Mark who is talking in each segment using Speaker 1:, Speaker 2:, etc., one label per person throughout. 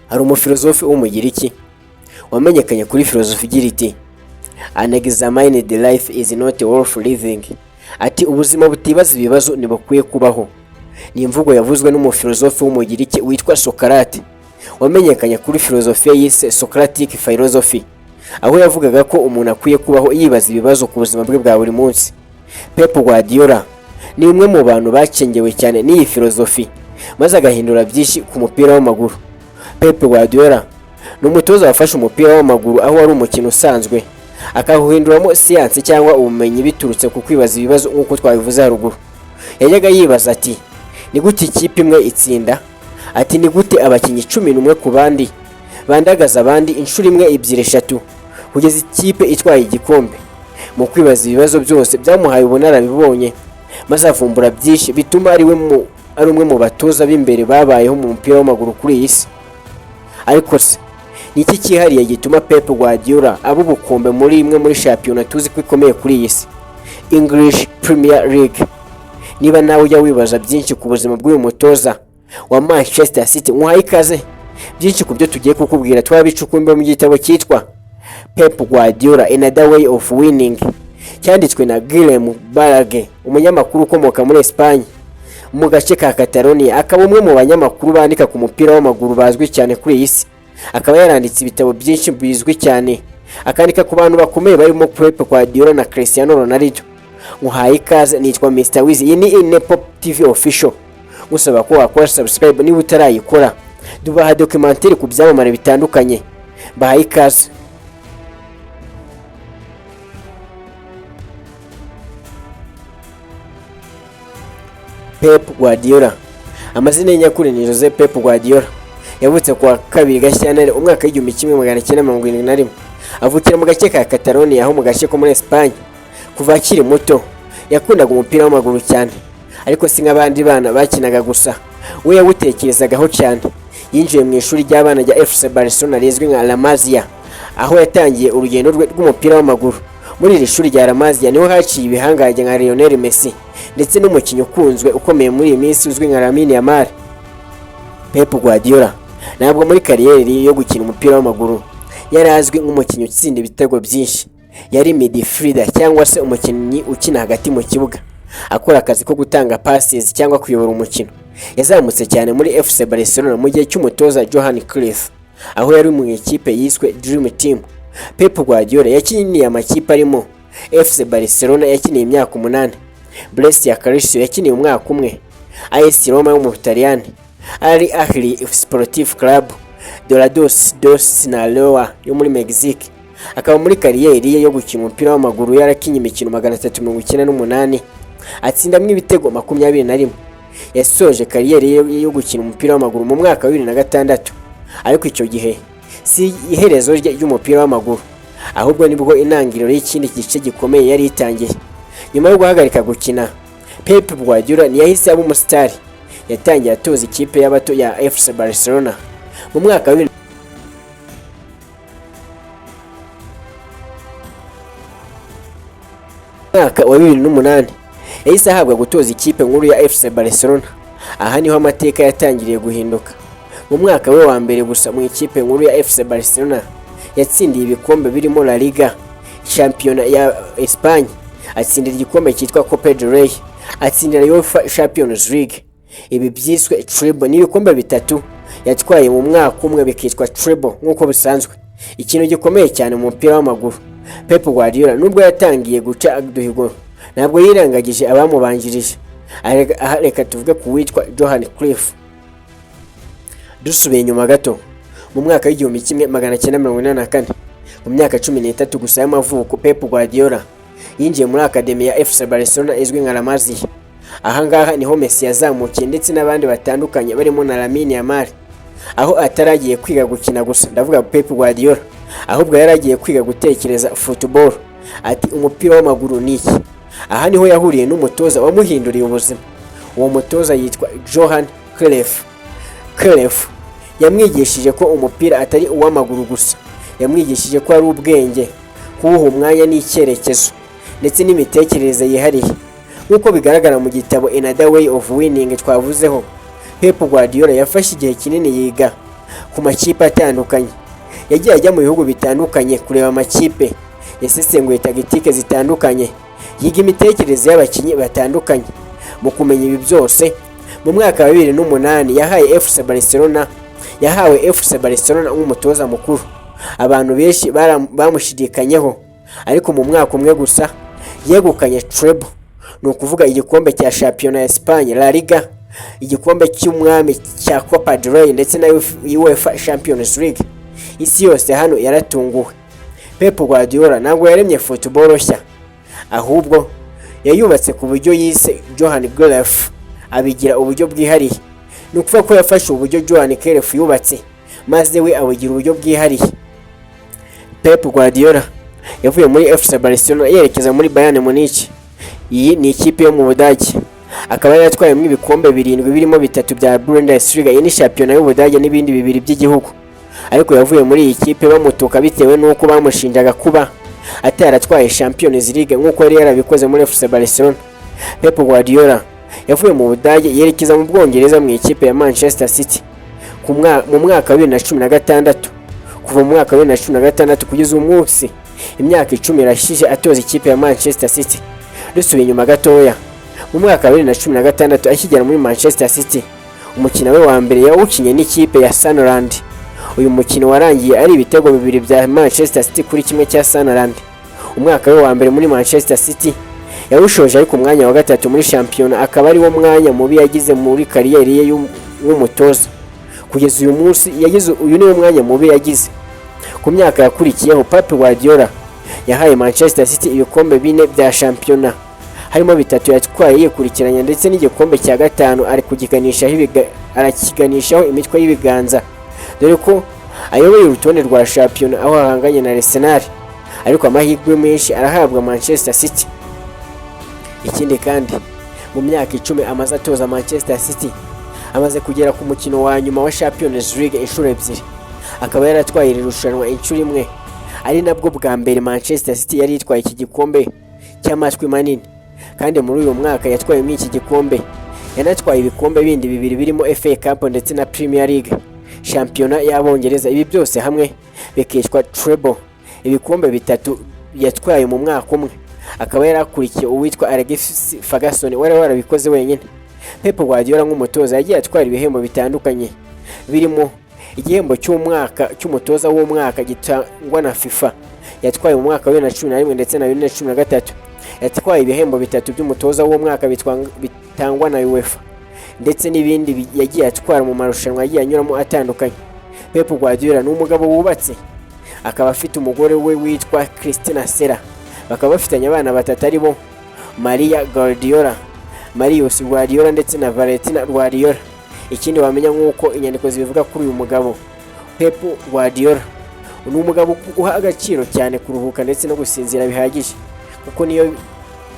Speaker 1: Hari umufilozofe w'Umugiriki wamenyekanye kuri filozofi igira iti: "Unexamined life is not worth living." Ati: "Ubuzima butibaza ibibazo ntibukwiye kubaho." Ni imvugo yavuzwe n'umufilozofe w'Umugiriki witwa Socrate, wamenyekanye kuri filozofiya yise Socratic philosophy, aho yavugaga ko umuntu akwiye kubaho yibaza ibibazo ku buzima bwe bwa buri munsi. Pep Guardiola ni umwe mu bantu bacengewe cyane n'iyi filozofi, maze agahindura byinshi ku mupira w'amaguru. Pep Guardiola ni umutoza wafashe umupira w'amaguru, aho wari umukino usanzwe, akawuhinduramo siyansi cyangwa ubumenyi biturutse ku kwibaza ibibazo nk'uko twabivuze haruguru. Yajyaga yibaza ati: "Ni gute ikipe imwe itsinda?" Ati: "Ni gute abakinnyi 11 ku bandi bandagaza abandi inshuro imwe, ebyiri, eshatu, kugeza ikipe itwaye igikombe?" Mu kwibaza ibibazo byose byamuhaye ubunararibonye, maze avumbura byinshi bituma ari we mu ari umwe mu batoza b'imbere babayeho mu mupira w'amaguru kuri iyi si. Ariko se ni iki cyihariye gituma Pep Guardiola aba ubukombe muri imwe muri shampiyona tuzi ko ikomeye kuri iyi si, English Premier League? Niba nawe ujya wibaza byinshi ku buzima bw'uyu mutoza wa Manchester City, nkuhaye ikaze. Byinshi ku byo tugiye kukubwira twabicukumbuye mu gitabo cyitwa Pep Guardiola: Another Way of Winning, cyanditswe na Guillem Balague, umunyamakuru ukomoka muri Espagne mu gace ka Catalonia, akaba umwe mu banyamakuru bandika ku mupira w'amaguru bazwi cyane kuri iyi si, akaba yaranditse ibitabo byinshi bizwi cyane, akandika ku bantu bakomeye barimo Pep Guardiola na Cristiano Ronaldo. Nkuhaye ikaze, nitwa Mr Wiz, iyi ni Inepop TV Official. Ngusaba ko wakora subscribe niba utarayikora. Dubaha documentaire ku byamamare bitandukanye. Bahaye ikaze. Pep Guardiola, amazina ye nyakuri ni Jose Pep Guardiola. Yavutse kuwa 2 Gashyantare umwaka w'1971, avukira mu gace ka Catalonia, aho mu gace ko muri Espagne. Kuva akiri muto yakundaga umupira w'amaguru cyane, ariko si nk'abandi bana bakinaga gusa, we yawutekerezagaho cyane. Yinjiye mu ishuri ry'abana rya FC Barcelona rizwi nka La Masia, aho yatangiye urugendo rwe rw'umupira w'amaguru. Muri iri shuri rya La Masia niho haciye ibihangange nka Lionel Messi ndetse n'umukinnyi ukunzwe ukomeye muri iyi minsi uzwi nka Lamine Yamal. Pep Guardiola ntabwo muri kariyeri yo gukina umupira w'amaguru yari azwi nk'umukinnyi utsinda ibitego byinshi. Yari midfielder cyangwa se umukinnyi ukina hagati mu kibuga, akora akazi ko gutanga passes cyangwa kuyobora umukino. Yazamutse cyane muri FC Barcelona mu gihe cy'umutoza Johan Cruyff, aho yari mu ikipe yiswe Dream Team. Pep Guardiola yakiniye amakipe arimo FC Barcelona yakiniye imyaka 8, Brescia Calcio yakiniye umwaka umwe, AS Roma yo mu Butaliyani, Al Ahly Sportif Club, Dorados de Sinaloa yo muri Mexique. Akaba muri kariyeri ye yo gukina umupira w'amaguru yarakinye imikino 398, atsindamo ibitego 21. Yasoje kariyeri ye yo gukina umupira w'amaguru mu mwaka wa 2006, ariko icyo gihe si iherezo rye ry'umupira w'amaguru, ahubwo nibwo intangiriro y'ikindi gice gikomeye yari itangiye. Nyuma yo guhagarika gukina, Pep Guardiola ntiyahise aba umusitari. Yatangiye atoza ikipe y'abato ya FC Barcelona mu mwaka wa 2008. Yahise ahabwa gutoza ikipe nkuru ya FC Barcelona. Aha niho amateka yatangiriye guhinduka. Mu mwaka we wa mbere gusa mu ikipe nkuru ya FC Barcelona, yatsindiye ibikombe birimo La Liga, shampiyona ya Espagne, atsindira igikombe cyitwa Copa del Rey, atsindira UEFA Champions League. Ibi byiswe treble, ni ibikombe bitatu yatwaye mu mwaka umwe bikitwa treble nk'uko bisanzwe, ikintu gikomeye cyane mu mupira w'amaguru. Pep Guardiola, nubwo yatangiye guca uduhigo, ntabwo yirengagije abamubanjirije. Aha reka tuvuge ku witwa Johan Cruyff. Dusubiye inyuma gato, mu mwaka w'1984, mu myaka 13 gusa y'amavuko, Pep Guardiola yinjiye muri akademi ya FC Barcelona izwi nka La Masia. Aha ngaha niho Messi yazamukiye ndetse n'abandi batandukanye barimo na Lamine Yamal, aho ataragiye kwiga gukina gusa, ndavuga Pep Guardiola, ahubwo yari agiye kwiga gutekereza football. Ati: "Umupira w'amaguru ni iki?" Aha niho yahuriye n'umutoza wamuhinduriye ubuzima. Uwo mutoza yitwa Johan Cruyff. Cruyff yamwigishije ko umupira atari uw'amaguru gusa. Yamwigishije ko ari ubwenge, kuwuha umwanya n'icyerekezo, ndetse n'imitekerereze yihariye. Nk'uko bigaragara mu gitabo Another Way of Winning twavuzeho, Pep Guardiola yafashe igihe kinini yiga ku makipe atandukanye. Yagiye ajya mu bihugu bitandukanye kureba amakipe, yasesenguye tagitike zitandukanye, yiga imitekerereze y'abakinnyi batandukanye. Mu kumenya ibi byose, mu mwaka wa 2008 yahaye FC Barcelona yahawe FC Barcelona nk'umutoza mukuru. Abantu benshi bamushidikanyeho, ariko mu mwaka umwe gusa yegukanye treble, ni ukuvuga igikombe cya shampiyona ya Espagne, La Liga, igikombe cy'umwami cya Copa del Rey ndetse na UEFA Champions League. Isi yose hano yaratunguwe. Pep Guardiola ntabwo yaremye football nshya, ahubwo yayubatse ku buryo yise Johan Cruyff, abigira uburyo bwihariye. Ni ukuvuga ko yafashe uburyo Johan Cruyff yubatse, maze we abugira uburyo bwihariye. Pep Guardiola yavuye muri FC Barcelona yerekeza muri Bayern Munich. Iyi ni ikipe yo mu Budage, akaba yari yatwayemo ibikombe birindwi, birimo bitatu bya Bundesliga, iyi ni shampiyona y'Ubudage, n'ibindi bibiri by'igihugu. Ariko yavuye muri iyi kipe bamutuka bitewe n'uko bamushinjaga kuba ataratwaye Champions League nk'uko yari yarabikoze muri FC Barcelona. Pep Guardiola yavuye mu Budage yerekeza mu Bwongereza mu ikipe ya Manchester City mu mwaka wa 2016. Kuva mu mwaka wa 2016 kugeza uyu munsi, imyaka 10 irashize atoza ikipe ya Manchester City. Dusubiye inyuma gatoya, mu mwaka wa 2016 akigera muri Manchester City, umukino we wa mbere yawukinye n'ikipe ya Sunderland. Uyu mukino warangiye ari ibitego bibiri bya Manchester City kuri kimwe cya Sunderland. Umwaka we wa mbere muri Manchester City yawushoje ari ku mwanya wa gatatu muri shampiyona, akaba ari wo mwanya mubi yagize muri kariyeri ye nk'umutoza kugeza uyu munsi. Yagize uyu niwo mwanya mubi yagize. Ku myaka yakurikiyeho, Pep Guardiola yahaye Manchester City ibikombe bine bya shampiyona, harimo bitatu yatwaye yikurikiranya ndetse n'igikombe cya gatanu ari kukiganishaho arakiganishaho imitwe y'ibiganza, dore ko ayoboye urutonde rwa shampiyona aho ahanganye na Arsenal, ariko amahirwe menshi arahabwa Manchester City. Ikindi kandi, mu myaka 10 amaze atoza Manchester City, amaze kugera ku mukino wa nyuma wa Champions League inshuro ebyiri, akaba yaratwaye iri rushanwa inshuro imwe, ari nabwo bwa mbere Manchester City yari itwaye iki gikombe cy'amatwi manini. Kandi muri uyu mwaka yatwayemo iki gikombe, yanatwaye ibikombe bindi bibiri birimo FA Cup ndetse na Premier League, shampiyona y'Abongereza. Ibi byose hamwe bikitwa treble, ibikombe bitatu yatwaye mu mwaka umwe, akaba yarakurikiye uwitwa Alex Ferguson wari warabikoze wenyine. Pep Guardiola nk'umutoza yagiye atwara ibihembo bitandukanye, birimo igihembo cy'umwaka cy'umutoza w'umwaka gitangwa na FIFA yatwaye mu mwaka wa 2011 ndetse na 2013. Yatwaye ibihembo bitatu by'umutoza w'umwaka bitangwa na UEFA ndetse n'ibindi yagiye atwara mu marushanwa yagiye anyuramo atandukanye. Pep Guardiola ni umugabo wubatse, akaba afite umugore we witwa Christina Sera, bakaba bafitanye abana batatu ari bo Maria Guardiola, Marius Guardiola ndetse na Valentina Guardiola. Ikindi wamenya nk'uko inyandiko zibivuga kuri uyu mugabo Pep Guardiola, ni umugabo uha agaciro cyane kuruhuka ndetse no gusinzira bihagije,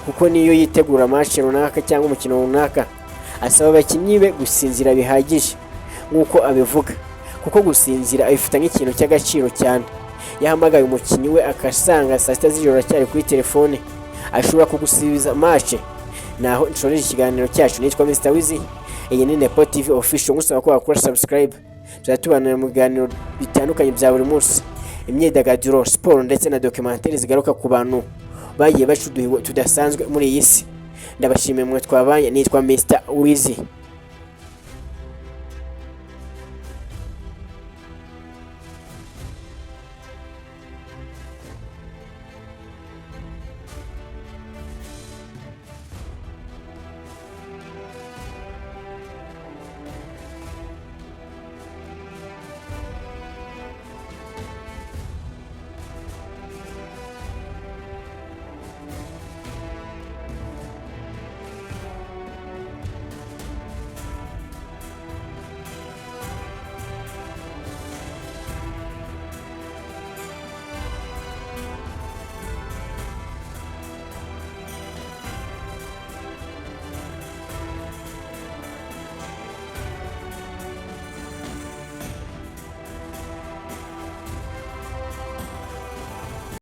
Speaker 1: kuko niyo yitegura match runaka cyangwa umukino runaka, asaba abakinnyi be gusinzira bihagije nk'uko abivuga, kuko gusinzira abifata nk'ikintu cy'agaciro cyane. Yahamagaye umukinnyi we akasanga saa 6 z'ijoro aracyari kuri telefone, ashobora kugusubiza match. Naho nshoreje ikiganiro cyacu. Nitwa Mr Wizi, iyi ni Nepo TV Official. Ngusaba ko wakora subscribe, tuzajya tubanira mu biganiro bitandukanye bya buri munsi, imyidagaduro, siporo ndetse na documentaire zigaruka ku bantu bagiye baca uduhigo tudasanzwe muri iyi si. Ndabashimiye mwe twabanye. Nitwa Mr Wizi.